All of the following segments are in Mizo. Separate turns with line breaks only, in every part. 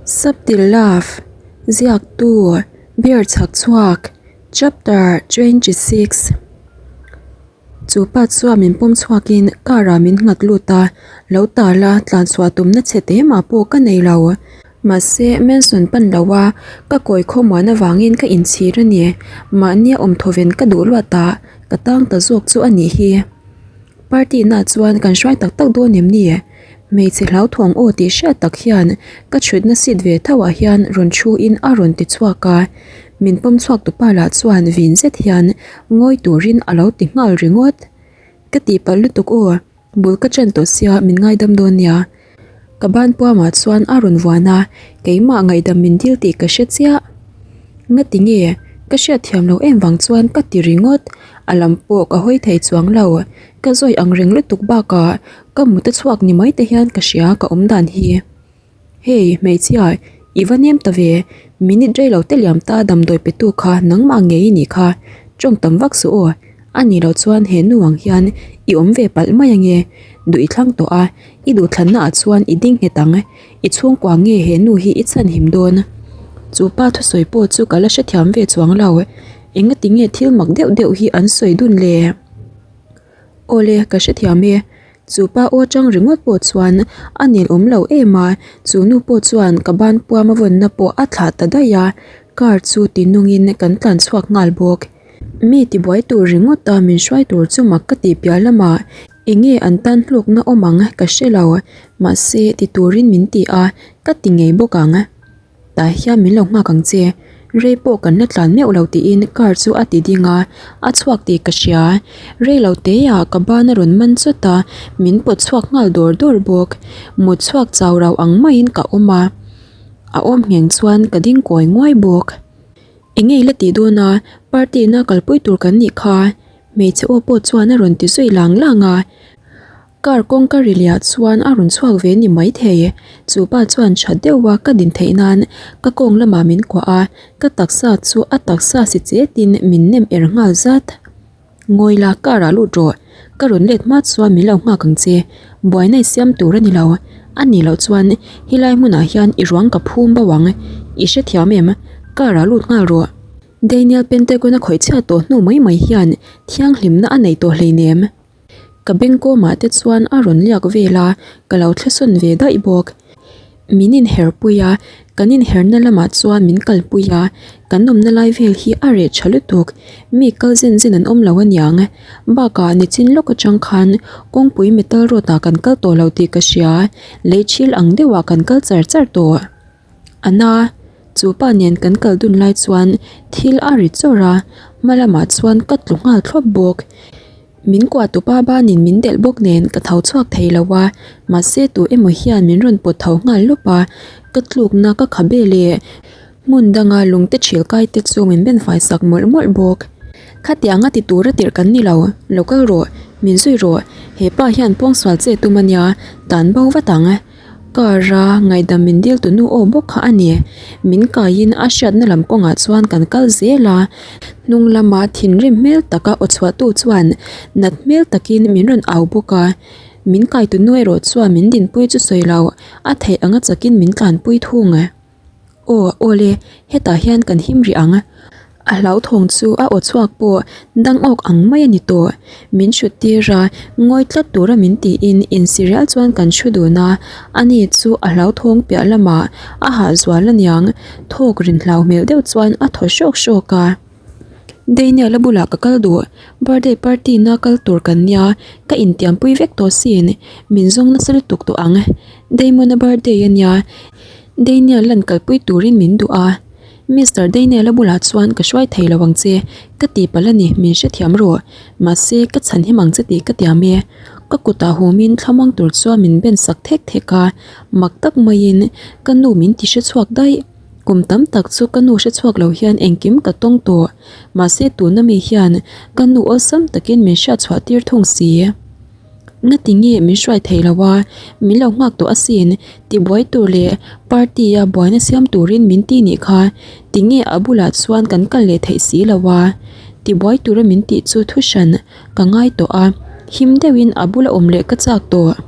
Subtle Love, Ziaktu, Beer chhak chhuak, Chapter 26. Chu pa chuan min pawm chhuakin car ah min nghat lut a, lo tal a tlan chhuah tumna chhe te mah pawh ka nei lo. Mahse, Manson pan lo a, ka kawi khawmuan avangin ka inchhir a ni. Mahnia awm thawven ka duh luat a, ka tang ta zawk chu a nih hi. Party na chuan kan hruai tak tak dawn em ni? Hmeichhe hlauthawng aw tih hriat tak hian ka chhutna seat ve tho ah hian rawn thu in a rawn ti chhuak a, min pawm chhuak tupa lah chuan vin zet hian ngawi turin a lo ti nghal ringawt. Ka tihpalh lutuk aw, bul ka chen tawh sia min ngaidam dawn nia. Ka ban puamah chuan a rawn vuan a, keimah ngaihdam min dil tih ka hre chiah. Ngati nge? Ka hriatthiam loh em vang chuan ka ti ringawt, a lam pawh ka hawi thei chuang lo. Ka zawi ang reng lutuk bakah ka mut a chhuak ni mai te hian ka hria ka awm dan hi. Hey hmeichhia, i va nem ta ve, minute rei lo te liam ta damdawi pe tu kha nangmah ngei i nih kha, tawng tam vak suh aw, a nih loh chuan he nu ang hian i awm ve palh mai ange, duh i thlang tawh a, i duhthlanna ah chuan i ding nghet ang, i chhungkua nge he nu hi i chhanhim dawn. Chu pa thusawi pawh chu ka la hrethiam ve chuang lo, engati nge thil mak deuh deuh hi an sawi dun le? Awle, ka hrethiam e. Chu pa aw atang ringawt pawh chuan a nel awm lo em a, chu nu pawh chuan ka ban puam a vawnna pawh a thlah ta daih a, car chu ti nungin kan tlan chhuak nghal bawk. Mi tibuai tur ringawt a min hruai tur chu mak ka tih piah lamah eng nge an tan hlawkna awm ang ka hre lo, mahse ti turin min ti a, ka ti ngei bawk ang. Tah hian min lo nghak ang che, rei pawh kan la tlan meuh lo tiin car chu a ti ding a, a chhuak tih ka hria. Rei lo teah ka ban a rawn man chawt a, min pawt chhuak nghal dawr dawr bawk. Mut chhuak chau rau ang maiin ka awm a, a awm ngheng chuan ka ding kawi nguai bawk. Eng nge i la tih dawn a, party na kalpui tur kan nih kha, hmeichhe aw pawh chuan a rawn ti zui lang lang a. Car kawngka ri liah chuan a rawn chhuak ve ni maithei. Chu pa chuan tha deuha ka din theih nan ka kawng lamah min kuah a, ka taksa chu a taksa si chetin min nem er nghal zat. Ngawi la, car ah lut rawh. Ka rawn let hma chuan min lo nghak ang che. Buaina i siam tur a ni lo. A nih loh chuan helai hmunah hian i ruang ka phum bo ang. I hrethiam em? Car ah lut nghal rawh. Daniel Pentagon a khawih chhiat tawh hnu mai mai hian thianghlimna a nei tawh hleinem. Ka bengkawmah te chuan a rawn liak vel a, ka lo thlasawn ve daih bawk. Min inher pui a, kan inherna lamah chuan min kalpui a, kan awmna lai vel hi a reh tha lutuk. Mi kal zen zen an awm lo aniang. Bakah nichin lawk atang khan kawngpui metal road ah kan kal tawh lo tih ka hria, lei thil ang deuhah kan kal char char tawh. A na, chu pa nen kan kal dun lai chuan thil a ri chawrh a, hma lamah chuan ka tlu nghal thlawp bawk. Min kuah tupa banin min delh bawk nen ka tho chhuak thei lo a, mahse tu emaw hian min rawn pawt tho nghal lawp a, ka tlukna ka kha be leh hmun danga lungte thil kai te chu min ben fai sak mawlh mawlh bawk. Khatiang a ti tura tirh kan ni lo, lo kal rawh, min zui rawh, hepa hian pawngsual che tum a nia, tan bo vat ang. Car a ngaihdam min dil tu nu aw bawk kha a ni. Min kaiin a hriatna lam kawngah chuan kan kal zel a, hnung lama thinrim hmel taka aw chhuah tu chuan nat hmel takin min rawn au bawk a. Min kai tu nu erawh chuan min dinpui chu sawi lo, a theih anga chakin min tlanpui thung. Aw, awle, hetah hian kan him rih ang. A hlauthawng chu a aw chhuak pawh dang awk ang mai a ni tawh. Min hrut tir a, ngawi tlat tura min tiin insirial chuan kan thu dun a. Ani chu a hlauthawng piah lamah a hahzual aniang, thawk rin hlau hmel deuh chuan a thaw hrawk hrawk a. Daniel a bulah ka kal duh, birthday party na kal tur kan nia, ka intiampui vek tawh sin, min zawng nasa lutuk tawh ang. Damon a birthday a nia, Daniel lan kalpui turin min duh a, Mister Daniel a bulah chuan ka hruai thei lo ang che, ka ti palh a ni, min hrethiam rawh, mahse ka chhan him ang che tih ka tiam e. Ka kutah humin thlamuang tur chuan min ben sak thek thek a, mak tak maiin ka nu min ti hrechhuak daih. Kum tam tak chu ka nu hre chhuak lo hian engkim ka tawng tawh. Mahse tuna mi hian ka nu awlsam takin min hriat chhuah tir thung si. Ngati nge min hruai thei lo a, min lo nghak tawh asin, tibuai tur leh party a buaina siam turin min ti nih kha, tinge a bulah chuan kan kal leh theih si lo a. Tibuai tura min tih chu thu hran ka ngai tawh a, him deuhin a bula awm leh ka chak tawh.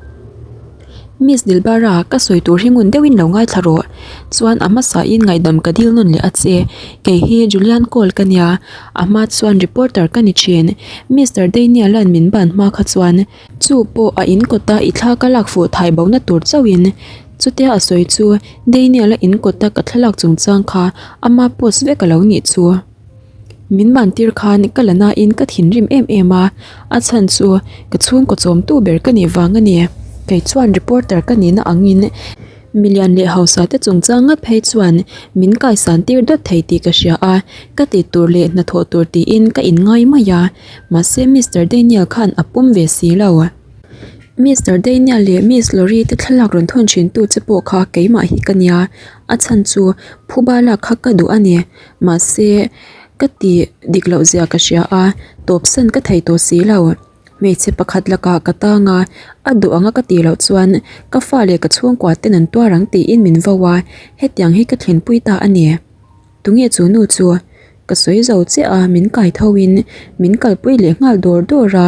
Miss Dilbara, ka sawi tur hi ngun deuhin lo ngaithla rawh. Chuan a hmasain ngaihdam ka dil nawn leh a che. Kei hi Julian Cole ka nia, a hma chuan reporter ka ni thin. Mister Daniel-a'n min ban hma kha chuan chu pawh a in kawta i thla ka lak fuh thai bona tur chauhin. Chutia a sawi chu Daniel-a in kawta ka thlalak chungchang kha ama post vek a lo nih chu. Min ban tir khan ka la nain ka thinrim em em a, a chhan chu ka chhungkaw chawmtu ber ka nih vang a ni. Kei chuan reporter ka nihna angin milian leh hausa te chungchang ngat phei chuan min kaisan tir dawt thei tih ka hria a, ka tih tur leh hnathawh tur tiin ka inngai mai a, mahse Mister Daniel khan a pawm ve si lo. Mister Daniel leh Miss Lori te thlalak rawn thawn thin tu che pawh kha keimah hi ka nia, a chhan chu phuba lak kha ka duh a ni. Mahse, ka tih dik loh zia ka hria a, tawpsan ka thei tawh si lo. Hmeichhe pakhat lakah ka tang a, a duh anga ka tih loh chuan ka fa leh ka chhungkua ten an tuar ang tiin min vo a, hetiang hi ka thlenpui ta a ni. Tunge chu nu chu? Ka sawi zo chiah a, min kai tho in min kalpui leh nghal dawr dawr a,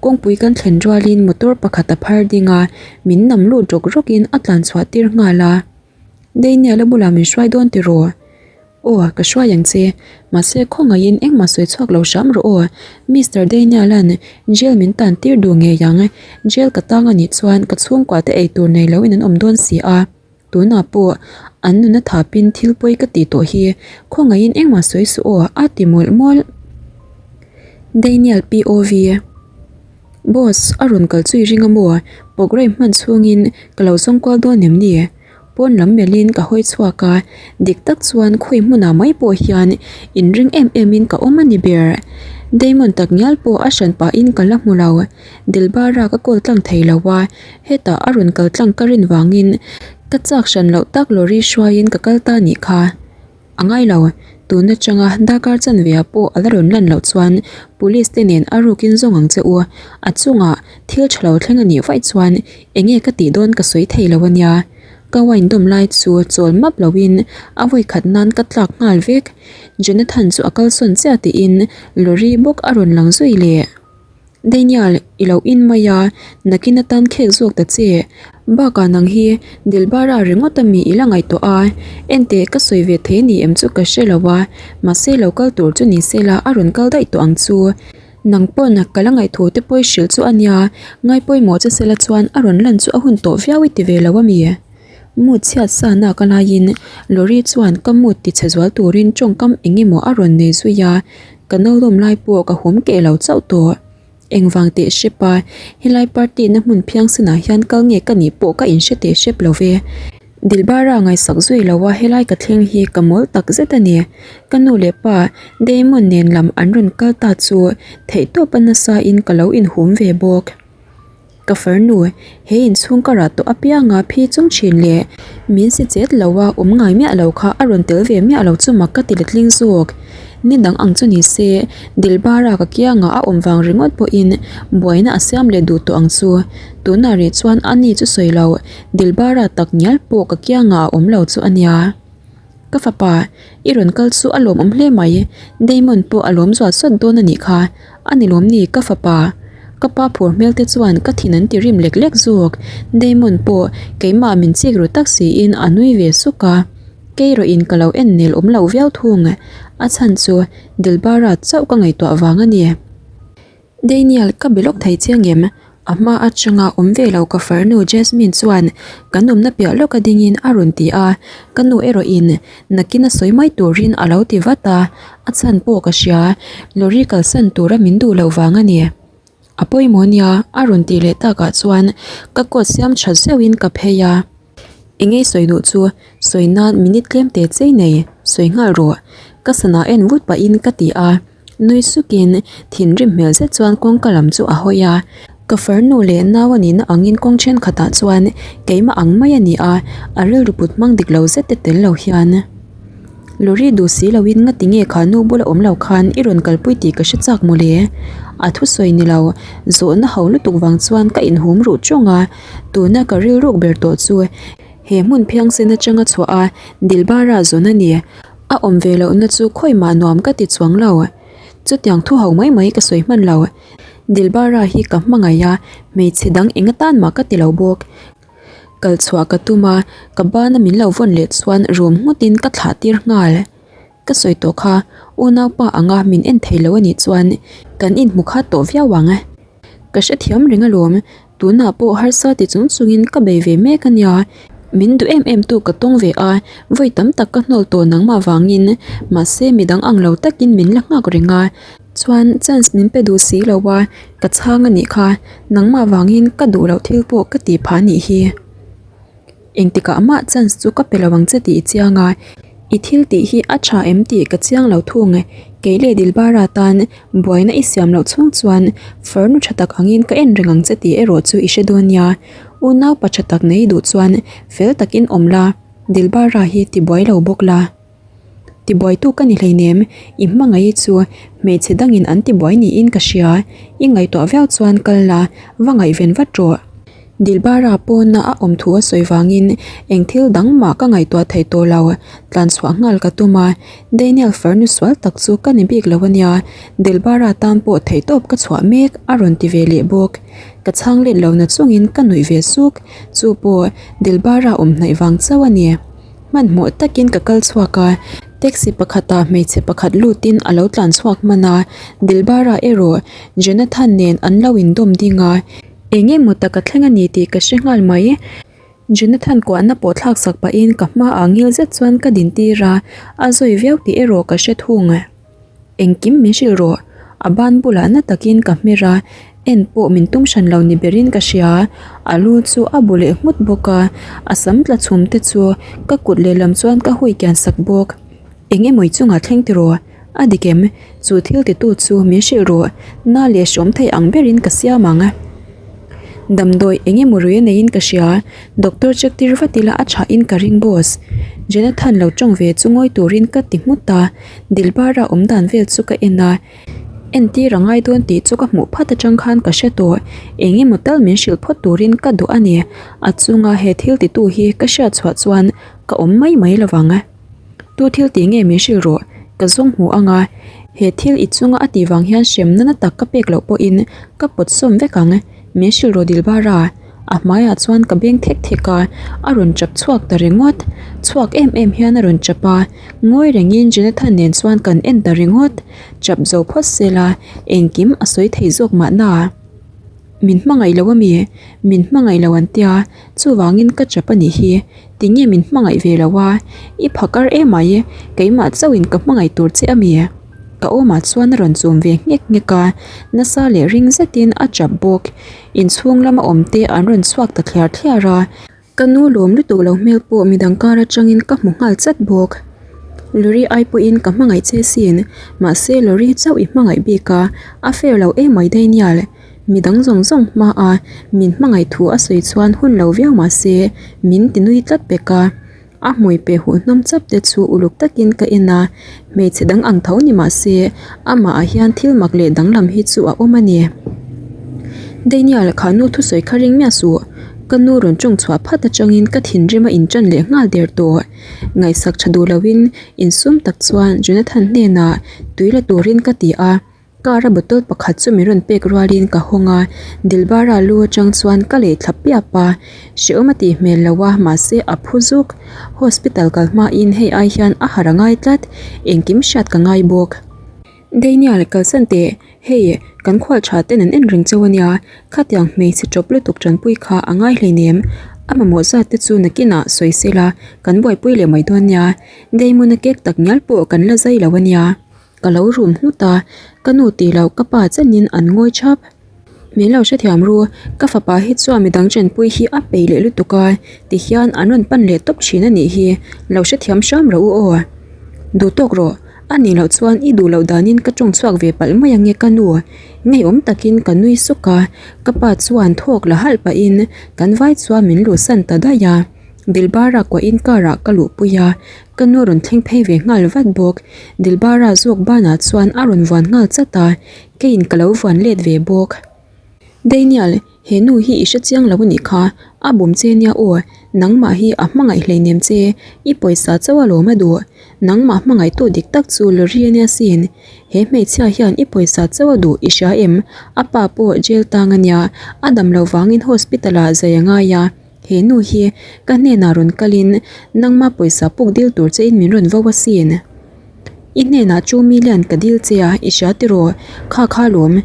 kawngpui kan thlen rualin motor pakhat a phar ding a, min nam lut rawk rawk in a tlan chhuah tir nghal a. Daniel-a bulah min hruai dawn tiraw? Aw, ka hruai ang che. Mahse, khawngaihin engmah sawi chhuak lo hram rawh aw. Mister Daniel-a'n jail min tan tir duh ngei ang. Jail ka tang a nih chuan ka chhungkua te ei tur nei loin an awm dawn si a. Tunah pawh an nuna thapin thil pawi ka tih tawh hi. Khawngaihin engmah sawi suh aw, a ti mawlh mawlh. Daniel POV. Boss, a rawn kal chu i ring a maw? Programme hman chhungin ka lo zawng kual dawn em ni? Pawn lam melhin ka hawi chhuak a, dik tak chuan khawi hmunah mai pawh hian inring em emin ka awm a ni ber. Damon tak ngial pawh a hran pahin ka la hmu lo. Dilbara ka call tlang thei lo a, hetah a rawn kal tlang ka rin vangin ka chak hran loh tak lorry hruaiin ka kal ta nih kha. A ngai lo, tun atanga darkar chanve ah pawh a la rawn lan loh chuan police te nen a rukin zawng ang che u. A chungah thil tha lo thleng a nih vaih chuan eng nge ka tih dawn ka sawi thei lo a nia. Ka wine dawm lai chu chawl map loin a vawi khat nan ka tlak nghal vek. Jonathan chu a kalsawn chiah tiin lorry bawk a rawn lang zui leh. Daniel, i lo in mai a, nakin atan khek zawk ta che. Bakah nang hi Dilbara ringawt ami i la ngaihtuah a, enteh ka sawi ve thei ni em chu ka hre lo a, mahse lo kal tur chu ni se la a rawn kal daih tawh ang chu. Nang pawn ka la ngaihthu te pawh i hrilh chu a nia, ngaipawimawh che sela chuan a rawn lan chu a hun tawh viau i ti ve lo ami? Mood chhiat sa nak a laiin lorry chuan ka mood ti chhe zual turin tawngkam eng emaw a rawn nei zui a, ka no lawm lai pawh ka hum keh lo chauh tawh. Engvang teh hrep a, helai party na hmun phiangsenah hian kal nge ka nih pawh ka inhre teh hrep lo ve. Dilbara ngaihsak zui lo a helai ka thleng hi ka mawl tak zet a ni. Ka nu leh pa Damon nen lam an rawn kal ta chu theihtawp a nasa in ka lo inhum ve bawk. Ka farnu, he inchhung ka rah tawh apianga phi chung thin leh min si chet lo a awm ngai miah lo kha a rawn tel ve miah lo chu mak ka ti letling zawk. Ni dang ang chu ni se, Dilbara ka kiangah a awm vang ringawt pawhin buaina a siam leh duh tawh ang chu. Tunah rih chuan a ni chu sawi lo, Dilbara tak ngial pawh ka kiangah a awm lo chu a nia. Ka fapa, i rawn kal chu a lawmawm hle mai, Damon pawh a lawm zual sawt dawn a nih kha, a ni lawm ni ka fapa? Ka pa phur hmel te chuan ka thin an ti rim lek lek zawk, Damon pawh keimah min chik ru tak siin a nui ve suk a, kei erawh in ka lo en nel awm lo viau thung, a chhan chu Dilbara chauh ka ngaihtuah vang a ni. Daniel, ka be lawk thei chiang em? A hma atanga awm ve lo ka farnu Jasmine chuan kan awmna piah lawka dingin a rawn ti a, ka nu erawhin nakin a sawi mai turin a lo ti vat a, a chhan pawh ka hria, lorry kalsan tura min duh loh vang a ni. A pawimawh nia a rawn tih leh takah chuan ka coat siam tha zeuhin ka phei a. Engei sawi duh chu sawi nan minute tlem te chei nei, sawi nghal rawh. Ka sana en vut pahin ka ti a. Nui sukin thinrim hmel zet chuan kawngka lam chu a hawi a, ka farnu leh nau a nihna angin kawng thenkhatah chuan keimah ang mai a ni a, a rilru put hmang dik lo zet te tel lo hian. Lorry duh si loin ngati nge kha nu bula awm lo khan i rawn kalpui tih ka hre chak mawle. A thusawi ni lo, zawhna ho lutuk vang chuan ka inhum ruh tawng a, tuna ka rilruk ber tawh chu he hmun phiangsen atanga chhuah a Dilbara zawn a ni. A awm ve lohna chu khawi mah nuam ka ti chuang lo. Chutiang thu ho mai mai ka sawi hman lo. Dilbara hi ka hmangaih a, hmeichhe dang eng atan mah ka ti lo bawk. Kal chhuah ka tum a, ka bana min lo vawn leh chuan rum ngawtin ka thlah tir nghal. Ka sawi tawh kha, unaupa anga min en thei lo a nih chuan kan inhmu khat tawh viau ang. Ka hrethiam reng alawm, tunah pawh harsa ti chung chungin ka bei ve mek a nia. Min duh em em tu ka tawng ve a, vawi tam tak ka hnawl tawh nangmah vangin, mahse midang ang lo takin min la nghak reng a. Chuan chance min pe duh si lo a, ka chhang a nih kha, nangmah vangin ka duh loh thil pawh ka tih phah a nih hi. Engtikah mah chance chu ka pe lo ang che tih i chiang a, i thil tih hi a tha em tih ka chiang lo thung. Kei leh Dilbara tan buaina i siam loh chhung chuan farnu tha tak angin ka en reng ang che tih erawh chu i hre dawn nia. Unaupa tha tak nei duh chuan fel takin awm la, Dilbara hi tibuai lo bawk la. Tibuaitu ka ni hleinem, i hmangaih chu hmeichhe dangin an tibuai niin ka hria, i ngaihtuah viau chuan kal la, va ngaihven vat rawh. Dilbara pawna a awm thu a sawi vangin eng thil dang mah ka ngaihtuah thei tawh lo, tlan chhuah nghal ka tum a, Daniel farnu sual tak chu ka ni bik lo ania, Dilbara tan pawh theihtawp ka chhuah mek a rawn ti ve leh bawk. Ka chhang let lo na chungin ka nuih ve suk, chu pawh Dilbara awm hnaih vang chauh a ni. Hmanhmawh takin ka kal chhuak a, taxi pakhatah hmeichhe pakhat lutin a lo tlan chhuak hman a, Dilbara erawh Jonathan nen an lo indawm ding a, eng emaw tak a thleng a ni tih ka hre nghal mai. Jonathan kuahna pawh thlak sak pahin ka hmaah ngil zet chuan ka din tir a, a zawi viau tih erawh ka hre thung. Engkim min hrilh rawh, a ban bulah na takin ka hmer a, en pawh min tum hran lo ni berin ka hria, a lu chu a bu leh nghut bawk a, a sam tla chhum te chu ka kut lehlam chuan ka hui kian sak bawk. Eng emaw i chungah thleng tiraw? A dik em? Chu thil titu chu min hrilh rawh, na leh hrawm thei ang berin ka siam ang. Damdawi eng emaw rui a neiin ka hria, doctor check tir vat ila a thahin ka ring boss. Jonathan lo tawng ve chu ngawi turin ka ti nghut a, Dilbara awm dan vel chu ka en a, entir a ngai dawn tih chu ka hmuh phat atang khan ka hre tawh, eng emaw tal min hrilh phawt turin ka duh a ni, a chunga he thil titu hi ka hriat chhuah chuan ka awm mai mai lo vang. Tu thil tih nge min hrilh rawh, ka zawng hmu ang a, he thil i chunga a tih vang hian hremna na tak ka pek loh pawhin ka pawt sawm vek ang, min hrilh rawh Dilbara, a hmaiah chuan ka beng thek thek a, a rawn chap chhuak ta ringawt, chhuak em em hian a rawn chap a, ngawi rengin Jonathan nen chuan kan en ta ringawt, chap zo phawt sela engkim a sawi thei zawk mahna. Min hmangaih lo ami? Min hmangaih lo an tia, chuvangin ka chap a nih hi. Tinge min hmangaih ve lo a? I phakar emai, keimah chauhin ka hmangaih tur che ami? Ka awmah chuan a rawn chum ve nghek nghek a, nasa leh ring zetin a chap bawk. Inchhung lama awmte an rawn chhuak ta thliar thliar a. Ka nu lawm lutuk lo hmel pawh midang kar atangin ka hmu nghal chat bawk. Lorry ai pawhin ka hmangaih che sin, mahse lorry chauh i hmangaih bik a, a fair lo emai Daniel. Midang zawng zawng hmaa min hmangaih thu a sawi chuan hun lo viau mahse min ti nui tlat pek a. A hmui peh huh hnawm chap te chu uluk takin ka en a, hmeichhe dang ang tho ni mah se amah ah hian thil mak leh danglam hi chu a awm a ni. Daniel kha nu thusawi kha ring miah suh, ka nu rawn tawng chhuah phat atangin ka thinrim a intan leh nghal der tawh. Ngaihsak tha duh loin insum tak chuan Jonathan hnenah tui la turin ka ti a. Car a bottle pakhat chu min rawn pek rualin ka hawng a, Dilbara lu atang chuan ka lei thla piap a, hrehawm a tih hmel lo a mahse a phu zuk, hospital kal hmain hei ai hian a harh a ngai tlat, engkim hriat ka ngai bawk. Daniel kalsan teh, hei kan khual tha ten an en reng chauh a nia, khatiang hmeichhe tawp lutuk tanpui kha a ngai hleinem, a mamawh zat te chu nakinah sawi sela kan buaipui leh mai dawn nia, Damon a kek tak ngial pawh kan la zai lo a nia. Ka lo rum nghut a, ka nu tih loh ka pa chenin an ngawi thap. Min lo hrethiam ru, ka fapa hi chuan midang chenpui hi a peih leh lutuk a, tihian an rawn pan leh tawp thin a nih hi, lo hrethiam hram rawh u aw. Duh tawk rawh, a nih loh chuan i duh loh danin ka tawng chhuak ve palh mai ange ka nu. Ngeiawm takin ka nui sawk a, ka pa chuan thawk la halh pahin kan vai chuan min luhsan ta daih a. Dilbara kuahin car ah ka luhpui a, ka nu rawn thleng phei ve nghal vat bawk. Dilbara zawk banah chuan a rawn vuan nghal chat a, keiin ka lo vuan let ve bawk. Daniel, he nu hi i hre chiang lo anih kha, a bum che nia aw, nangmah hi a hmangaih hleinem che, i pawisa chauh alawm a duh, nangmah hmangaihtu dik tak chu Lori ania sin, he hmeichhia hian i pawisa chauh a duh i hria em, a pa pawh jail tang ania, a dam lo vangin hospital ah zai a ngai a. He nu hi ka hnenah rawn kalin nangma pawisa puk dil tur chein min rawn vo asin. I hnenah 2 million ka dil che a, i hria tiraw? Kha kha lawm.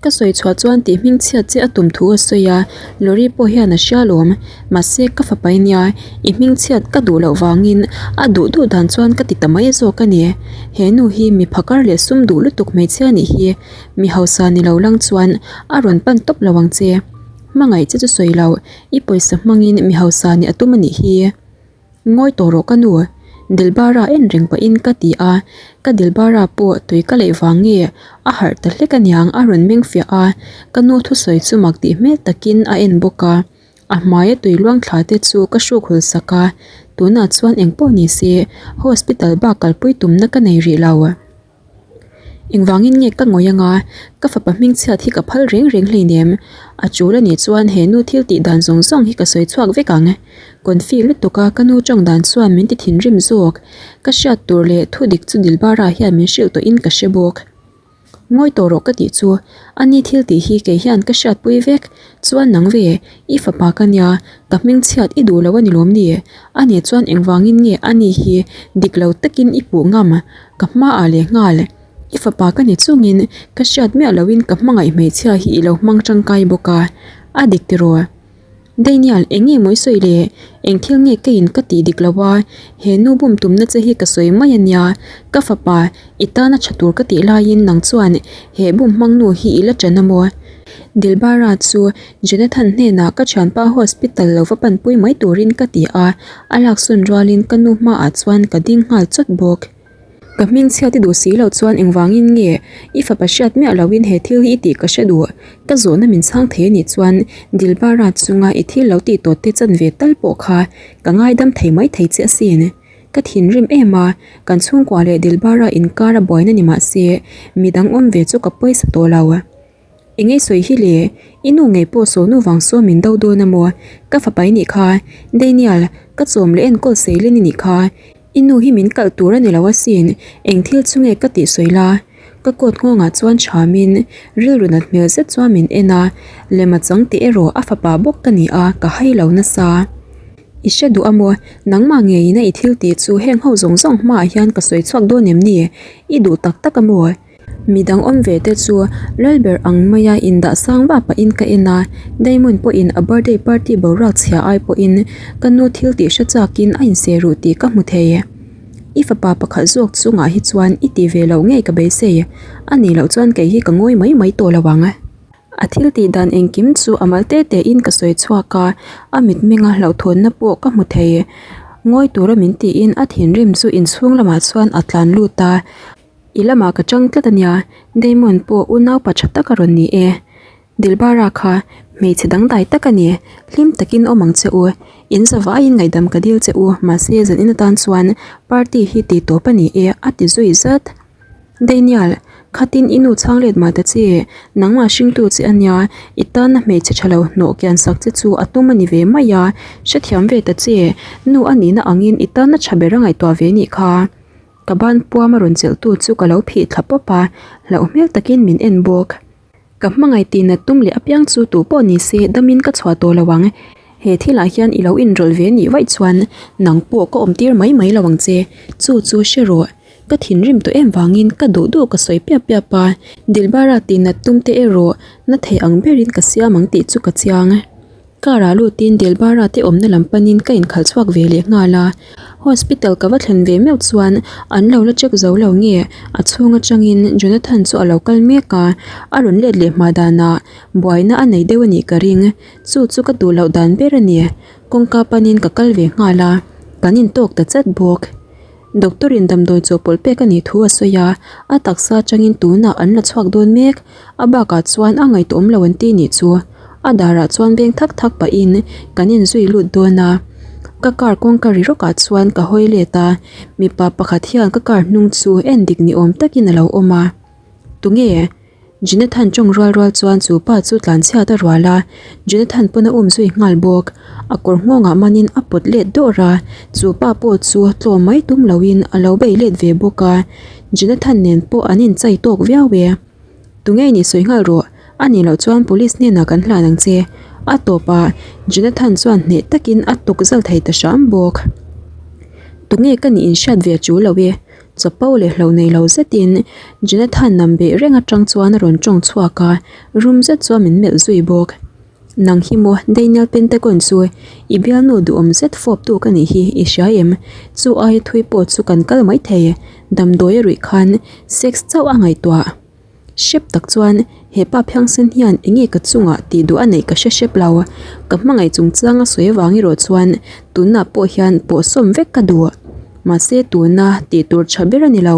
Ka sawi chhuah chuan tih hmingchhiat che a tum thu a sawi a, lorry pawh hian a hria lawm. Mahse ka fapa i nia, i hmingchhiat ka duh loh vangin a duh duh dan chuan ka ti ta mai zawk a ni. He nu hi mi phakar leh sum duh lutuk hmeichhia nih hi mi hausa ni lo lang chuan a rawn pan tawp lo ang che. Hmangaih che chu sawi lo, i pawisa hmangin mi hausa nih a tum a nih hi. Ngawi tawh rawh ka nu, Dilbara en reng pahin ka ti a, ka Dilbara pawh tui ka leih vang nge a harh ta hlek aniang a rawn meng fiah a, ka nu thusawi chu mak tih hmel takin a en bawk a, a hmaia tui luang thla te chu ka hruk hul sak a, tunah chuan engpawh ni se hospital bak kalpui tumna ka nei rih lo. Engvangin nge ka ngawih anga ka fapa hmingchhiat hi ka phal reng reng hleinem? A tul anih chuan he nu thil tih dan zawng zawng hi ka sawi chhuak vek ang. Confi lutuk a ka nu tawng dan chuan min ti thinrim zawk. Ka hriat tur leh thu dik chu Dilbara hian min hrilh tawhin ka hre bawk. Ngawi tawh rawh ka tih chu ani thil tih hi kei hian ka hriatpui vek. Chuan nang ve, i fapa ka nia, ka hmingchhiat i duh lo a ni lawm ni? Ani chuan engvangin nge ani hi dik lo takin i puh ngam? Ka hmaah leh nghal, i fapa ka ni chungin ka hriat miah loin ka hmangaih hmeichhia hi i lo hmang tangkai bawk a, a dik tiraw? Daniel, eng nge maw i sawi le? Eng thil nge keiin ka tih dik lo a? He nu bum tumna che hi ka sawi mai a nia, ka fapa, i tana tha tur ka tih laiin nang chuan he bum hmang nu hi i la ṭan a maw? Dilbara chu Jonathan hnenah ka thianpa hospital lo va panpui mai turin ka ti a, a laksawn rualin ka nu hmaah chuan ka ding nghal chawt bawk. Ka hmingchhiat i duh si loh chuan engvangin nge i fapa hriat miah loin he thil hi i tih ka hre duh? Ka zawhna min chhang thei anih chuan Dilbara chunga i thil lo tih tawh te chanve tal pawh kha ka ngaidam thei mai thei che asin. Ka thinrim em a, kan chhungkua leh Dilbara inkar a buaina ni mah se midang awm ve chu ka pawisa tawh lo. Eng ei sawi hi le, i nu ngei pawh sawnu vang sawn min do dawn a maw? Ka fapa i nih kha, Daniel, ka chawm leh enkawl seilin i nih kha. I nu hi min kalh tur a ni lo asin, eng thil chu nge ka tih sawi la? Ka coat nghawngah chuan thamin rilru nat hmel zet chuan min en a, lem a chang tih erawh a fapa bawk ka ni a, ka hai lo nasa. I hre duh a maw? Nangmah ngeiin a i thil tih chu heng ho zawng zawng hmaah hian ka sawi chhuak dawn em ni? I duh tak tak a maw? Midang awm ve te chu Lalber ang maia indah sang vah pahin ka en a, Damon pawhin a birthday party boruak chhia ai pawhin ka nu thil tih hre chakin a inseh ruh tih ka hmu thei. I fapa pakhat zawk chungah hi chuan i ti ve loh ngei ka beisei, a nih loh chuan kei hi ka ngawi mai mai tawh lo ang. A thil tih dan engkim chu a mal te te in ka sawi chhuak a, a mitmenga hlauhthawnna pawh ka hmu thei. Ngawi tura min tiin a thinrim chu inchhung lamah chuan a tlan lut a. I lamah ka chang tlat a nia, Damon pawh unaupa tha tak a rawn ni e. Dilbara kha hmeichhe dangdai tak a ni, hlim takin awm ang che u. In zavaiin ngaihdam ka dil che u, mahse zanin atan chuan party hi tih tawp a ni e a ti zui zat. Daniel, khatin i nu chhang let mah ta che, nangmah hringtu che a nia, i tana hmeichhe tha lo hnawh kian sak che chu a tum a ni ve mai a, hrethiam ve ta che, nu a nihna angin i tana tha ber a ngaihtuah ve nih kha. Ka ban puam a rawn chelh tu chu ka lo phih thla pawp a, hlauh hmel takin min en bawk. Ka hmangaih tih nat tum leh apiang chu tu pawh ni se damin ka chhuah tawh lo ang. He thilah hian i lo inrawlh ve nih vaih chuan nang pawh ka awm tir mai mai lo ang che, chu chu hre rawh. Ka thinrim tawh em vangin ka duh duh ka sawi piap piap a, Dilbara tih nat tum te erawh na thei ang berin ka siam ang tih chu ka chiang. Car ah lutin Dilbara te awmna lam panin ka inkhalh chhuak ve leh nghal a, hospital ka va thlen ve meuh chuan an lo la check zo lo nge a chhung atangin Jonathan chu a lo kal mek a, a rawn let leh hma danah buaina a nei deuh a nih ka ring, chu chu ka duh loh dan ber a ni, kawngka panin ka kal ve nghal a, kan intawk ta chat bawk. Doctor in damdawi chawhpawlh pek a nih thu a sawi a, a taksa atangin tunah an la chhuak dawn mek. A bakah chuan a ngaihtuahawm lo an ti nih chu. A darah chuan veng thak thak pahin kan inzui lut dawn a. Ka car kawngka ri rawkah chuan ka hawi let a, mipa pakhat hian ka car hnung chu en dik ni awm takin a lo awm a. Tunge? Jonathan tawng rual rual chuan chu pa chu tlanchhiat a rual a, Jonathan pawn a um zui nghal bawk. A kawr nghawngah manin a pawt let dawrh a, chu pa pawh chu tlawm mai tum loin a lo bei let ve bawk a. Jonathan nen pawh an inchai tawk viau e. Tunge nih sawi nghal rawh, a nih loh chuan police hnenah kan hlan ang che. A tawpah Jonathan chuan hneh takin a tuk zal thei ta hram bawk. Tunge ka nih inhriat ve chu lo e, chapo leh hlo nei lo zetin Jonathan nam beh reng atang chuan a rawn tawng chhuak a, rum zet chuan min melh zui bawk. Nang hi maw Daniel Pentagon chu i bialnu duhawm zet fawp tu ka nih hi i hria em? Chu aia thui pawh chu kan kal maithei, damdawi a ruih khan sex chauh a ngaihtuah. Hrep tak chuan he pa phiangsen hian enge ka chungah tih duh a neih ka hre hrep lo. Ka hmangaih chungchang a sawi avang erawh chuan tunah pawh hian pawhsawm vek ka duh. Mahse tuna tih tur tha ber a ni lo.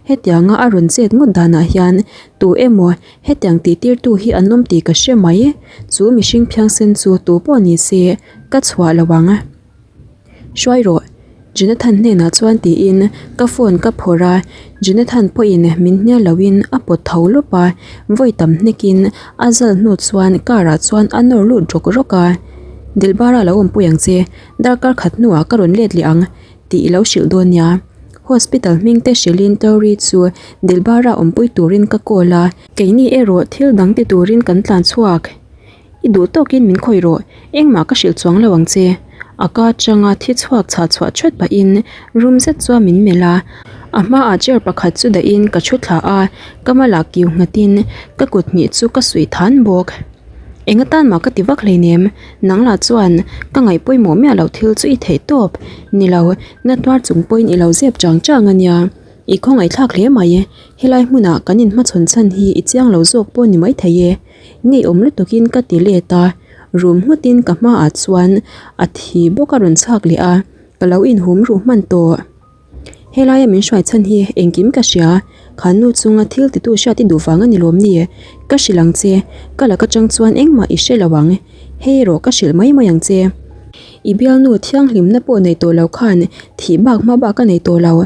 Hetianga a rawn chet ngawt danah hian tu emaw hetiang tih tirtu hi an awm tih ka hre mai. Chu mihring phiangsen chu tu pawh ni se ka chhuah lo ang. Hruai rawh, Jonathan hnenah chuan tiin ka phone ka phawrh a, Jonathan pawhin min hnial loin a pawt tho lawp a, vawi tam hnekin a zal hnu chuan car ah chuan a nawr lut rawk rawk a, Dilbara lo awmpui ang che, darkar khat hnuah ka rawn let leh ang tih i lo hrilh dawn nia. Hospital hming te hrilhin Tori chu Dilbara awmpui turin ka call a, keini erawh thil dang ti turin kan tlan chhuak. I duh tawkin min khawih rawh, engmah ka hrilh chuang lo ang che. A ka atanga thi chhuak chhah chhuah ṭhat pahin rum zet chuan min melh a. A hmaah chair pakhat chu dahin ka thu thla a, ka malah kiu nghatin ka kut hnih chu ka suih than bawk. Eng atan mah ka ti vak hleinem, nang lah chuan ka ngaih pawimawh miah loh thil chu i theih tawp. Ni lo, na tuar chung pawhin i lo zep chang chang a nia. I khawngaihthlak hle mai, helai hmuna kan inhmachhawn chhan hi i chiang lo zawk pawh ni maithei e. Ngeiawm lutukin ka ti let a, rum nghutin ka hmaah chuan a thi bawk a rawn chhak leh a, ka lo inhum ruh hman tawh. Helaia min hruai chhan hi engkim ka hria, kha nu chunga thil titu hriat i duh vang a ni lawm ni? Ka hrilh ang che, ka laka chang chuan engmah i hre lo ang, hei erawh ka hrilh mai mai ang che. I bialnu thianghlimna pawh nei tawh lo khan thih bak hma bak a nei tawh lo,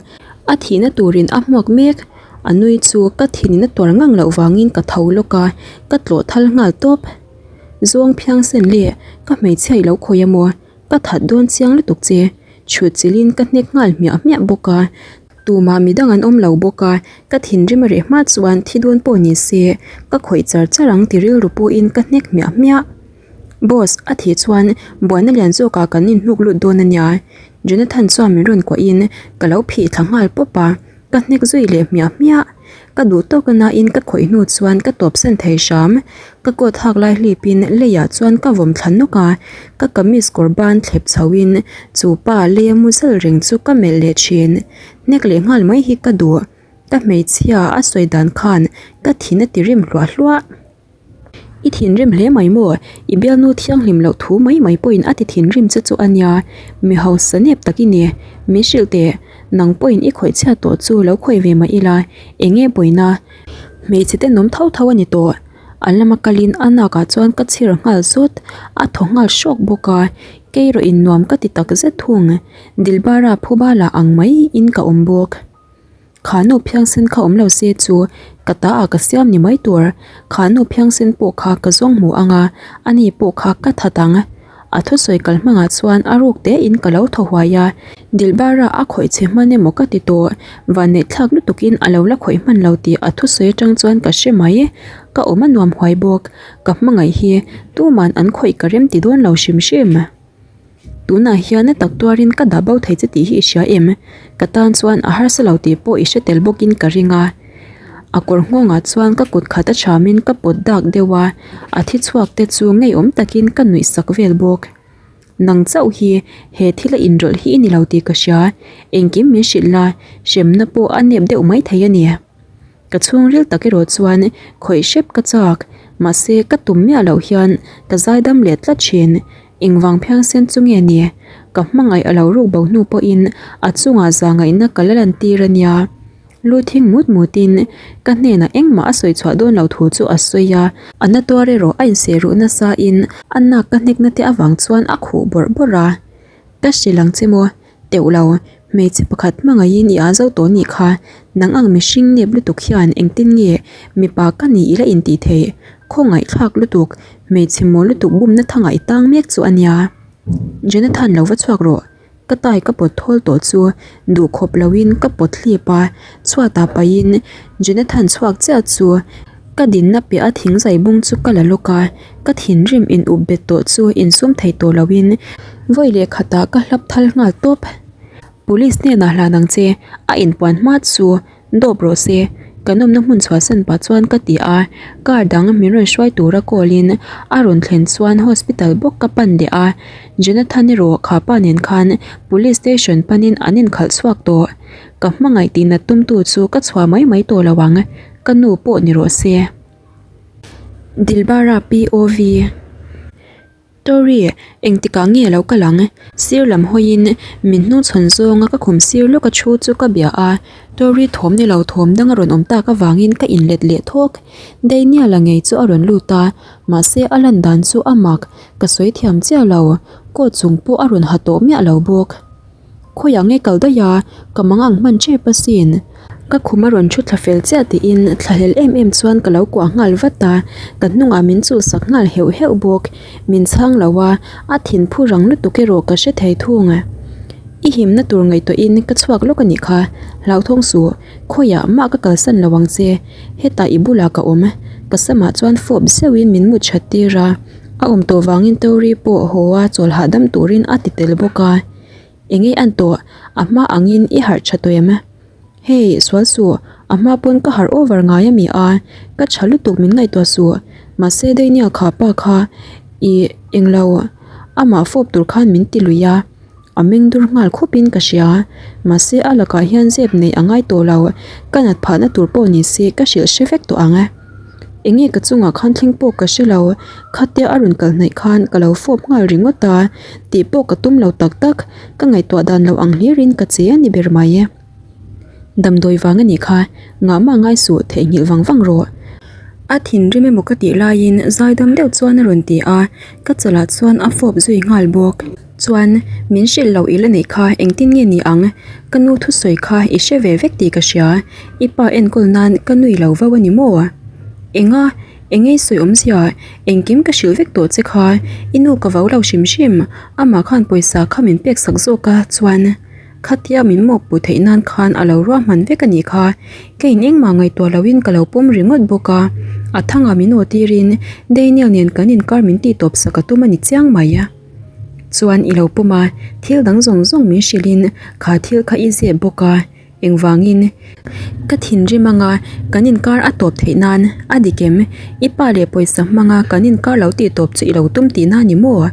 a thihna turin a hmuak mek. A nui chu ka thinin a tuar ngang loh vangin ka tho lawk a, ka tlawh thal nghal tawp. Zawng phiangsen leh ka hmeichhia i lo khawi a maw? Ka that dawn chiang lutuk che. Chhut chilhin ka hnek nghal hmiah hmiah bawk a. Tumah midang an awm lo bawk a, ka thinrim a reh hma chuan thi dawn pawh ni se ka khawih char char ang ti rilru pawhin ka hnek hmiah hmiah. Boss, a thih chuan buaina lian zawkah kan inhnuk lut dawn a nia. Jonathan chuan min rawn kuahin ka lo phih thla nghal pawp a. Ka hnek zui leh hmiah hmiah. Ka duh tawk a nain ka khawih hnu chuan ka tawpsan thei hram. Ka coat hak lai hlipin leiah chuan ka vawm thla nawk a, ka kamis kawr ban thlep chhoin chu pa leia mu zal reng chu ka melh leh thin. Hnek leh nghal mai hi ka duh. Ka hmeichhia a sawi dan khan ka thin a ti rim hluah hluah. I thinrim hle mai maw? I bialnu thianghlim loh thu mai mai pawhin a ti thinrim che chu a nia. Mi hausa nep tak i ni. Min hrilh teh, nang pawhin i khawih chhiat tawh chu lo khawih ve mah ila, eng nge pawina? Hmeichhe tenawm tho tho a ni tawh. A lama kalin a nakah chuan ka chhir nghal zawt, a thaw nghal hrawk bawk a. Kei erawh in nuam ka ti tak zet thung. Dilbara phuba lah ang maiin ka awm bawk. Kha nu phiangsen kha awm lo se chu ka ta ah ka siam ni mai tur, kha nu phiangsen pawh kha ka zawng hmu ang a, ani pawh kha ka that ang. A thusawi kal hmangah chuan a ruk te in ka lo thaw huai a, Dilbara a khawih chhe hman emaw ka ti tawh, vanneih thlak lutuk in a lo la khawih hman lo tih a thusawi atang chuan ka hre mai, ka awm a nuam huai bawk, ka hmangaih hi tuman an khawih ka rem ti dawn lo hrim hrim. Tunah hian a tak tuarin ka dah bo thei che tih hi i hria em? Ka tan chuan a harsa lo tih pawh i hre tel bawkin ka ring a. A kawr nghawngah chuan ka kut khat a thamin ka pawt dak deuh a, a thi chhuak te chu ngeiawm takin ka nuih sak vel bawk. Nang chauh hi he thil a inrawlh hi i ni lo tih ka hria, engkim min hrilh la, hremna pawh a nep deuh maithei a ni. Ka chhungril tak erawh chuan khawih hrep ka chak, mahse ka tum miah loh hian ka zaidam leh tlat thin. Engvang phiangsen chu nge ni? Ka hmangaih a lo ruk bo hnu pawhin a chungah zahngaihna ka la lan tir a nia. Lu thing mut mutin ka hnenah engmah a sawi chhuah dawn lo thu chu a sawi a, a na tuar erawh a inseh ruh nasa in a nak ka hnekna te avang chuan a khuh bawrh bawrh a. Ka hrilh ang che maw? Teuh lo, hmeichhe pakhat hmangaihin i aa zo tawh nih kha, nang ang mihring nep lutuk hian engtin nge mipa ka ni ila intih theih, khawngaihthlak lutuk, hmeichhe maw lutuk bumna thangah i tang mek chu a nia. Jonathan lo va chhuak rawh, ka tai ka pawt thawl tawh chu duhkhawp loin ka pawt hlip a, chhuatah pahin Jonathan chhuak chiah chu. Ka dinna piah a thing zai bung chu ka la lawk a, ka thinrim in up bet tawh chu insum thei tawh lo in vawi leh khatah ka hlap thal nghal tawp. Police hnenah hlan ang che, a inpuan hma chu dawp rawh se, kan awmna hmun chhuahsan pah chuan ka ti a, car dang min rawn hruai tura call in a rawn thlen chuan hospital bawk ka pan leh a, Jonathan erawh kha pa nen khan police station panin an inkhalh chhuak tawh. Ka hmangaih tihna tumtu chu ka chhuah mai mai tawh lo ang, ka nu pawh ni rawh se. Dilbara POV Tori, engtikah nge a lo kal ang? Sir lam hawiin min hnungchhawn zawnga ka khum sir lawk a thu chu ka bia a, Tori thawm ni lo thawm dang a rawn awm tak avangin ka inlet leh thawk. Daniel-a ngei chu a rawn lut a, mahse a lan dan chu a mak, ka sawi thiam chiah lo, coat chung pawh a rawn ha tawh miah lo bawk. Khawiah nge kal daih a, ka mang ang hman tep asin. Ka khum a rawn thu thla fel chiah tiin thlahlel em em chuan ka lo kuah nghal vat a, ka hnungah min chulhsak nghal heuh heuh bawk. Min chhang lo a, a thin phu rang lutuk erawh ka hre thei thung. I himna tur ngaihtuahin ka chhuak lawk a nih kha, hlauthawng suh, khawiah mah ka kalsan lo ang che, hetah i bulah ka awm. Ka samah chuan fawp zeuhin min mut that tir a, a awm tawh vangin Tori pawh haw a chawl hahdam turin a ti tel bawk a. Enge an tawh? A hma angin i harh tha tawh em? Hey, sual suh, a hma pawn ka harh over ngai a mi a, ka tha lutuk min ngaihtuah suh, mahse Daniel kha pa kha i englo amah fawp tur khan min ti lui a, a meng dur nghal khawp in ka hria, mahse a lakah hian zep neih a ngai tawh lo, ka nat phahna tur pawh ni se ka hrilh hre vek tawh ang. Enge ka chungah khan thleng pawh ka hre lo, khatia a rawn kal hnaih khan ka lo fawp nghal ringawt a, tih pawh ka tum lo tak tak, ka ngaihtuah dan lo ang hlirin ka che a ni ber mai. Damdawi vang a nih kha, ngahmah ngai suh theihnghilh vang vang rawh. A thinrim emaw ka tih laiin zaidam deuh chuan a rawn ti a, ka chalah chuan a fawp zui nghal bawk. Chuan, min hrilh loh i la neih kha engtin nge ni ang? Ka nu thusawi kha i hre ve vek tih ka hria. I pa enkawl nan ka nui lo vau a ni maw? Enga? Engei sawi awmzia? Engkim ka hrilh vek tawh che kha. I nu ka vau lo hrim hrim. Amah khan pawisa kha min pek sak zawk a, chuan khatia min mawkpuh theih nan khan a lo ruahman vek a nih kha. Keiin engmah ngaihtuah loin ka lo pawm ringawt bawk a. A thangah min aw tirin Daniel nen kan inkar min tihtawp sak a tum a ni chiang mai. Chuan i lo pawm a, thil dang zawng zawng min hrilhin kha thil kha i zep bawk a, engvangin ka thinrim anga kan inkar a tawp theih nan a dik em? I pa leh pawisa hmanga kan inkar lo tih tawp chu i lo tum tihna a ni maw?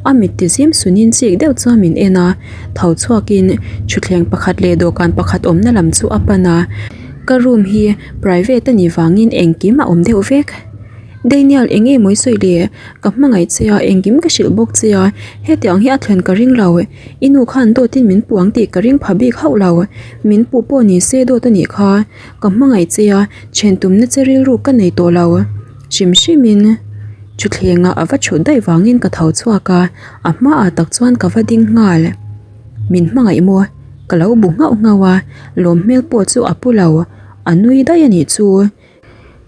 A mit ti zim sunin chik deuh chuan min en a, tho chhuakin thutthleng pakhat leh dawhkan pakhat awmna lam chu a pan a, ka room hi private a nih vangin engkim a awm deuh vek. Daniel eng nge mawi sawi le? Ka hmangaih che a, engkim ka hrilh bawk che a, hetiang hi a thlen ka ring lo. I nu khan dawtin min puh ang tih ka ring pha bik hauh lo. Min puh pawh ni se dawt a nih kha. Ka hmangaih che a, then tumna che rilru ka nei tawh lo. Hrim hrimin thutthlengah a va thut daih vangin ka tho chhuak a, a hmaah tak chuan ka va ding nghal. Min hmangaih maw? Ka lo bu nghauh nghauh a, lawm hmel pawh chu a pu lo. A nui daih a nih chu.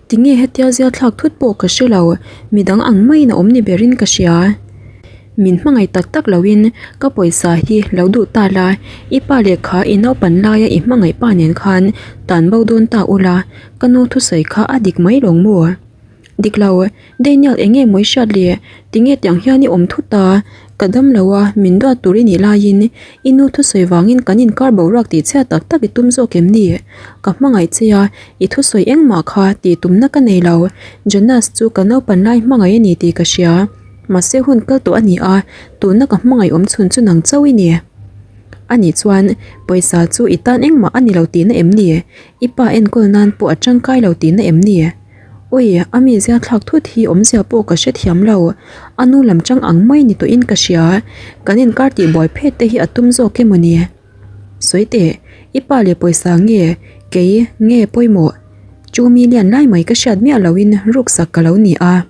Tinge hetia zia thlak thut pawh ka hre lo, midang ang maiin a awm ni berin ka hria. Min hmangaih tak tak loin ka pawisa hi lo duh ta la, i pa leh kha i naupan laia i hmangaih pa nen khan tan bo dawn ta ula, ka nu thusawi kha a dik mai lo maw? Dik lo, Daniel eng nge maw i hriat le? Tinge tiang hian i awm thut a? Ka dam lo a, min duat tur i nih laiin i nu thusawi vangin kan inkar boruak tih chhiat tak tak i tum zawk em ni? Ka hmangaih che a, i thusawi engmah kha tih tumna ka nei lo. Jonas chu ka naupan lai hmangaih a ni tih ka hria. Mahse hun kal tawh a ni a, tuna ka hmangaih awm chhun chu nang chauh i ni. Ani chuan, Pawisa chu i tan engmah a ni lo tihna em ni? I pa enkawl nan pawh a tangkai lo tihna em ni? Ui, a mizia thlak thut hi awmzia pawh ka hrethiam lo. A nu lam chang ang mai ni tawhin ka hria. Kan inkar tih buai phet te hi a tum zawk emaw ni? Sawi teh, i pa leh pawisa nge, kei nge pawimawh? Chu mi lian lai mai ka hriat miah loin ruksak ka lo ni a.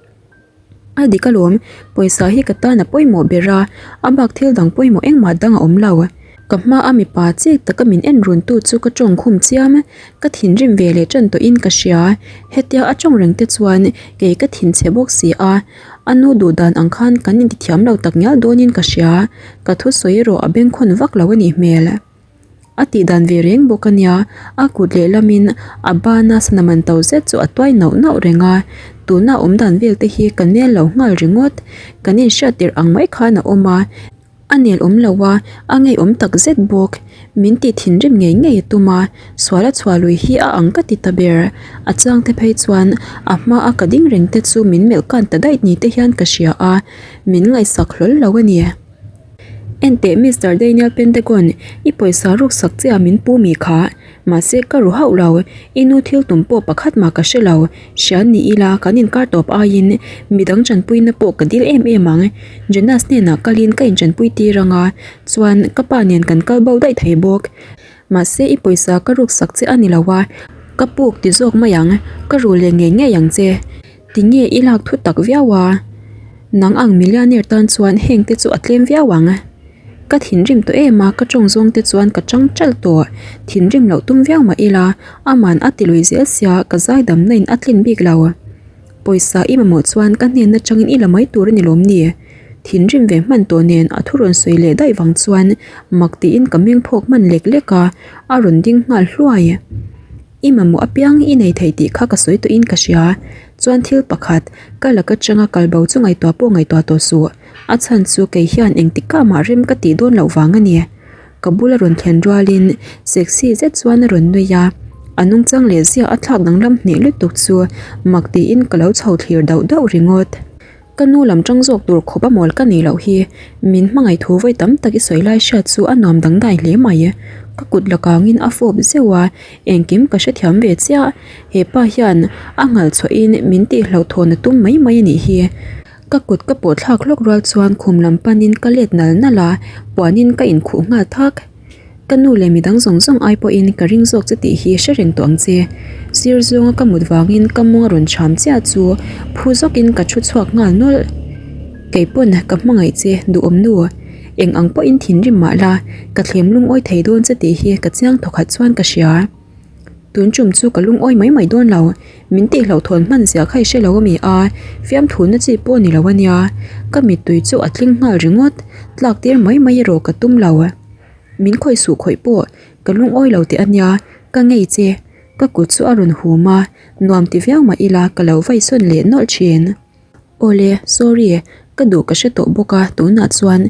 A dik alawm, pawisa hi ka tan a pawimawh ber a, a bak thil dang pawimawh engmah dang a awm lo. Ka hma a mipa chik taka min en run tu chu ka tawng khum chiam, ka thinrim ve leh tan tawhin ka hria. Hetia a tawng reng te chuan kei ka thinchhe bawk si a, a nu duh dan ang khan kan intithiam lo tak ngial dawnin ka hria, ka thusawi erawh a bengkhawn vak lo a nih hmel. A tih dan ve reng bawk a nia, a kut lehlamin a bana sana man to zet chu a tuai nauh nauh reng a, tuna awm dan vel te hi ka nel lo nghal ringawt, kan inhriat tirh ang mai khan a awm a, a nel awm lo a, a ngeiawm tak zet bawk, min tih thinrim ngei ngei a tum a, sual a chhuah lui hi a ang ka ti ta ber, a chang te phei chuan a hma a ka ding reng te chu min melh kan ta daih ni te hian ka hria a, min ngaihsak hlawl lo a ni. Enteh Mister Daniel Pentagon, i pawisa ruksak che a min pu mi kha. Mahse ka ru hauh lo, i nu thil tum pawh pakhat mah ka hre lo. Hria ni ila kan inkar tawp aiin midang tanpuina pawh ka dil em em ang. Jonas hnenah kalin ka inchanpui tir anga, chuan ka pa nen kan kal bo daih thei bawk. Mahse i pawisa ka ruksak che a ni lo a, ka puk ti zawk mai ang, ka ru leh ngei ngei ang che. Tinge i lak thu tak viau a? Nang ang millionaire tan chuan heng te chu a tlem viau ang. Ka thinrim tawh em a, ka tawng zawng te chuan ka chang ṭalh tawh. Thinrim loh tum viau mah ila, aman a ti lui zel sia ka zaidamna in a tlin bik lo. Pawisa i mamawh chuan ka hnen atangin i la mai tur a ni lawm ni? Thinrim ve hman tawh nen a thu rawn sawi leh daih vang chuan mak tiin ka meng phawk hman lek lek a, a rawn ding nghal hluai. I mamawh apiang i nei thei tih kha ka sawi tawhin ka hria. Chuan thil pakhat, ka lak atanga kal bo chu ngaihtuah pawh ngaihtuah tawh suh. A chhan chu kei hian engtikah mah rem ka tih dawn loh vang a ni. Ka bula rawn thlen rualin sexy zet chuan a rawn nui a, a nungchang leh ziah a thlak danglam hneh lutuk chu mak tiin ka lo chho thlir dauh dauh ringawt. Ka nu lam tang zawk tur khawp a mawl ka nih loh hi, min hmangaih thu vawi tam tak i sawi lai hriat chu a nuam dangdai hle mai. Ka kut la kangin a fawp zeuh a, engkim ka hrethiam ve chiah. He pa hian a ngal chhuahin min tih hlauhthawn a tum mai mai a nih hi. Ka kut ka pawh thlak hlawk rual chuan khum lam panin ka let nal nal a, puanin ka inkhuh nghal thak. Ka nu leh midang zawng zawng ai pawhin ka ring zawk che tih hi hre reng tawh ang che. Sir zawnga ka mut vangin ka mawng a rawn cham chiah chu phu zawkin ka thu chhuak nghal nawlh. Kei pawn ka hmangaih che duhawm nu. Eng ang pawhin thinrim mah la, ka thlem lungawi thei dawn che tih hi ka chiang thawkhat chuan ka hria. Tun tum chu ka lungawi mai mai dawn lo, min tih hlauhthawn hman zia kha i hre lo ami a, fiamthu na chi pawh ni lo ania. Ka mittui chu a tling nghal ringawt, tlak tir mai mai erawh ka tum lo. Min khawih suh khawih pawh ka lungawi lo teh ania, ka ngei che. Ka kut chu a rawn hum a, nuam ti viau mah ila ka lo vaisawn leh nawlh thin. Awle, sorry, ka duh ka hre tawh bawk a, tunah chuan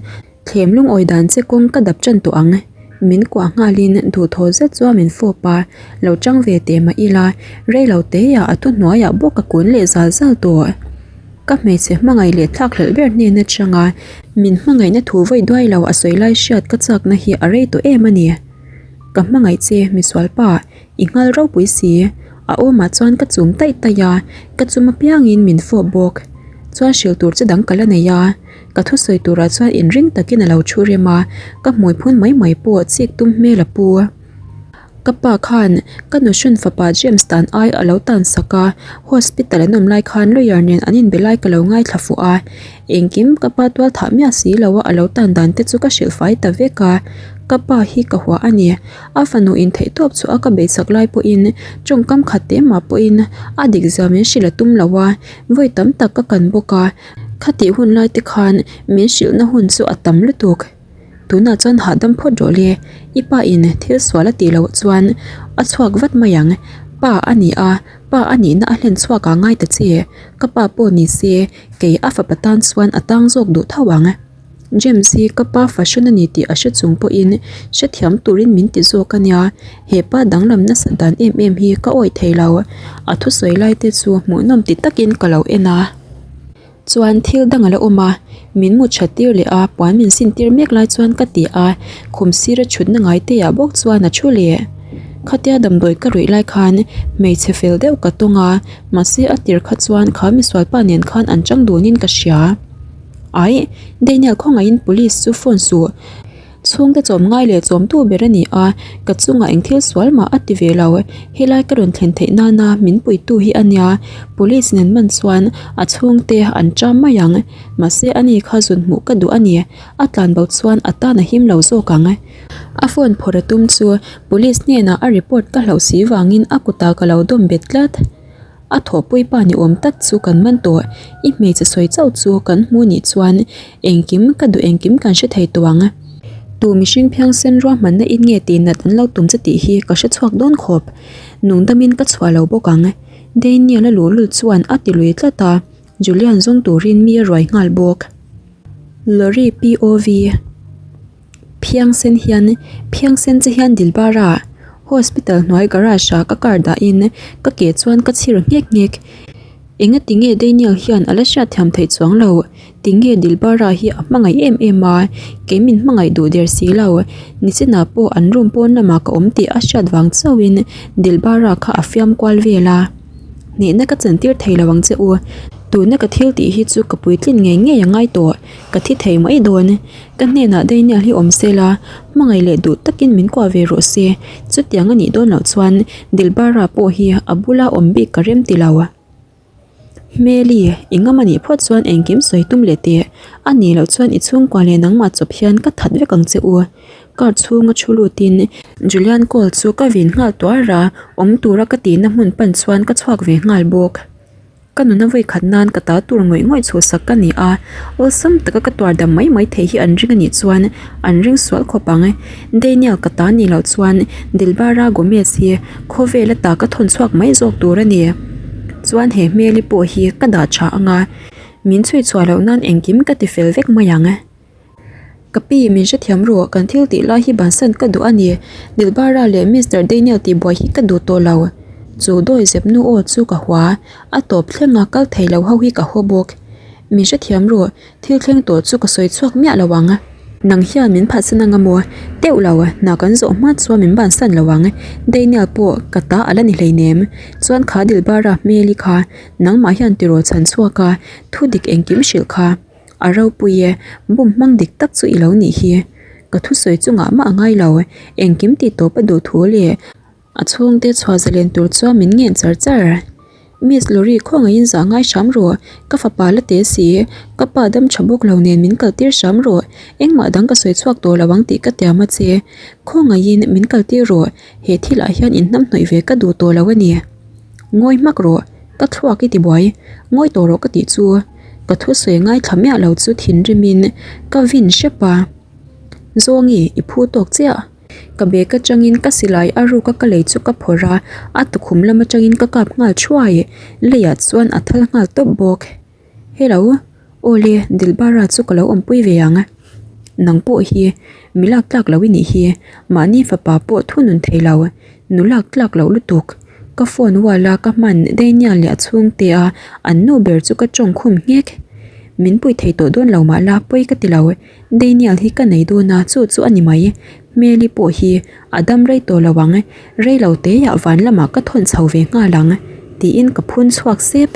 thlem lungawi dan che kawng ka dap tan tawh ang. Min kuah nghalin duhthawh zet chuan min fawp a, lo chang ve teh mah ila, rei lo teiah a thuhnuaiah bawk ka kun leh zal zal tawh. Ka hmeichhe hmangaih leh thlakhlelh ber hnen atanga min hmangaihna thu vawi duai lo a sawi lai hriat ka chakna hi a rei tawh em a ni. Ka hmangaih che, misualpa, i nghal ropui si. A awmah chuan ka chum taih taih a, ka chum apiangin min fawp bawk. Chuan hrilh tur che dang ka la nei a, ka thusawi turah chuan inring takin a lo thu rem a, ka hmui phun mai mai pawh chik tum hmel a pu. Ka pa khan ka nuhrawn fapa James dan ai a lo tan sak a, hospital an awm lai khan lawyer nen an inbe lai ka lo ngaithla fuh a, engkim ka pa tual thah miah si lo a a lo tan dan te chu ka hrilh fai ta vek a, ka pa hi ka hua a ni. A fanu in theihtawp chu a ka beisak lai pawhin tawngkam khat te mah pawhin a dik zia min hrilh a tum lo a, vawi tam tak ka kan bawk a, khatih hun lai te khan min hrilhna hun chu a tam lutuk. Tunah chuan hahdam phawt rawh le, i pa in thil sual a tih loh chuan a chhuak vat mai ang, pa a ni a, pa a nihna a hlen chhuak ah ngai ta che, ka pa pawh ni se kei a fapa tan chuan a tang zawk duh tho ang. James hi ka pa fahrawn a ni tih a hre chung pawhin hrethiam turin min ti zawk a nia, he pa danglam nasat dan em em hi ka awih thei lo, a thusawi lai te chu hmuhnawm ti takin ka lo en a. Chuan thil dang a la awm a, min mu that tir leh a, puan min sin tir mek lai chuan ka ti a, khum sira thutna ngai te ah bawk chuan a thu leh. Khatia damdawi ka ruih lai khan hmeichhe fel deuh ka tawng a, mahse a tir kha chuan kha misual pa nen khan an chang dunin ka hria. Aih, Daniel khawngaihin police chu phone suh. Chhungte chawm ngai leh chawmtu ber a ni a, ka chungah eng thil sual mah a ti ve lo. Helai ka rawn thlen theih nana min puitu hi a nia, police nen man chuan a chhungte an ṭam mai ang. Mahse ani kha zun hmuh ka duh a ni, a tlan bo chuan a tan a him lo zawk ang. A phone phawrh a tum chu police hnenah a report ka hlauh si vangin a kutah ka lo dawm bet tlat. A thawhpui pa ni awm tak chu kan man tawh, i hmeichhe sawi chauh chu kan hmu nih chuan engkim ka duh engkim kan hre thei tawh ang. Tu mihring phiangsen ruahmanna in nge tih nat an lo tum che tih hi ka hre chhuak dawn khawp. Nungdamin ka chhuah lo bawk ang. Daniel a luhlul chuan a ti lui tlat a, Julian zawng turin mi a ruai nghal bawk. Lorry POV. Phiangsen hian phiangsen che hian Dilbara hospital hnuai garage ah ka car dahin ka ke chuan ka chhir nghek nghek. Engati nge Daniel hian a la hriatthiam theih chuang lo? Tinge Dilbara hi a hmangaih em em a, kei min hmangaih duh der si lo. Nichinah pawh an room pawn lamah ka awm tih a hriat vang chauhin Dilbara kha a fiam kual vel a. Hnehna ka chantir thei lo ang che u. Tuna ka thil tih hi chu ka puitlin ngei ngei a ngai tawh. Ka thi thei mai dawn. Ka hnenah Daniel hi awm se la, hmangaih leh duh takin min kuah ve rawh se. Chutiang a nih dawn loh chuan Dilbara pawh hi a bula awm bik ka rem ti lo. Hmeli, i ngam a nih phawt chuan engkim sawi tum leh teh. A nih loh chuan i chhungkua leh nangmah chawp hian ka that vek ang che u. Car chhunga thu lutin Julian call chu ka vin nghal tuar a, awm tura ka tihna hmun pan chuan ka chhuak ve nghal bawk. Ka nuna vawikhat nan ka ta tur ngawih ngawih chhuhsak ka ni a, awlsam taka ka tuar dam mai mai theih hi an ring a nih chuan an ring sual khawp ang. Daniel ka ta nih loh chuan Dilbara Gomez hi khawvel ata ka thawn chhuak mai zawk tur a ni. Chuan he hmeli pawh hi ka dah tha ang a, min chhui chhuah loh nan engkim ka ti fel vek mai ang. Ka pi, min hrethiam ru, kan thil tih lai hi bansan ka duh a ni. Dilbara leh Mister Daniel tihbuai hi ka duh tawh lo. Chu dawi zep nu aw chu ka hua, a tawp thleng a kal thei lo ho hi ka haw bawk. Min hrethiam ru, thil thleng tawh chu ka sawi chhuak miah lo ang. Nang hian min phatsan anga maw? Teuh lo, hna kan zawh hma chuan min bansan lo ang. Daniel pawh ka ta a la ni hleinem. Chuan kha Dilbara hmeli kha nangmah hian tiraw chhan chhuak a, thu dik engkim hrilh kha. A ropui e, bum hmang dik tak chu i lo nih hi. Ka thusawi chungah mah a ngai lo, engkim tih tawp a duh thu leh a chhungte chhuah zalen tur chuan min ngen char char. Miss Lorry khawngaihin zah ngai hram rawh, ka fapa la te si, ka pa dam tha bawk lo nen min kaltir hram rawh, engmah dang ka sawi chhuak tawh lo ang tih ka tiam a che. Khawngaihin min kaltir rawh, he thilah hian inhnamhnawih ve ka duh tawh lo a ni. Ngawi hmak rawh, ka thluak i ti buai, ngawi tawh rawh ka tih chu. Ka thusawi ngaithla miah lo chu thinrimin ka vin hrep a, Zawngi i phu tawk chiah. Ka bag atangin ka silai a ruk a ka lei chu ka phawrh a, a tukhum lam atangin ka kap nghal thuai, leiah chuan a thal nghal tawp bawk. Hello, awle Dilbara chu ka lo awmpui ve ang. Nang pawh hi mi lak tlak lo i nih hi, mahni fapa pawh thunun thei lo. Nu lak tlak loh lutuk. Ka phone wall a ka hman Daniel leh a chhungte a an nu ber chu ka tawng khum nghek. Min pui thei tawh dawn lo mah la pawi ka ti lo. Daniel hi ka nei dawn a chu chu a ni mai. Hmeli pawh hi a dam rei tawh lo ang. Rei lo teiah van lamah ka thawn chho ve nghal ang tiin ka phun chhuak sep.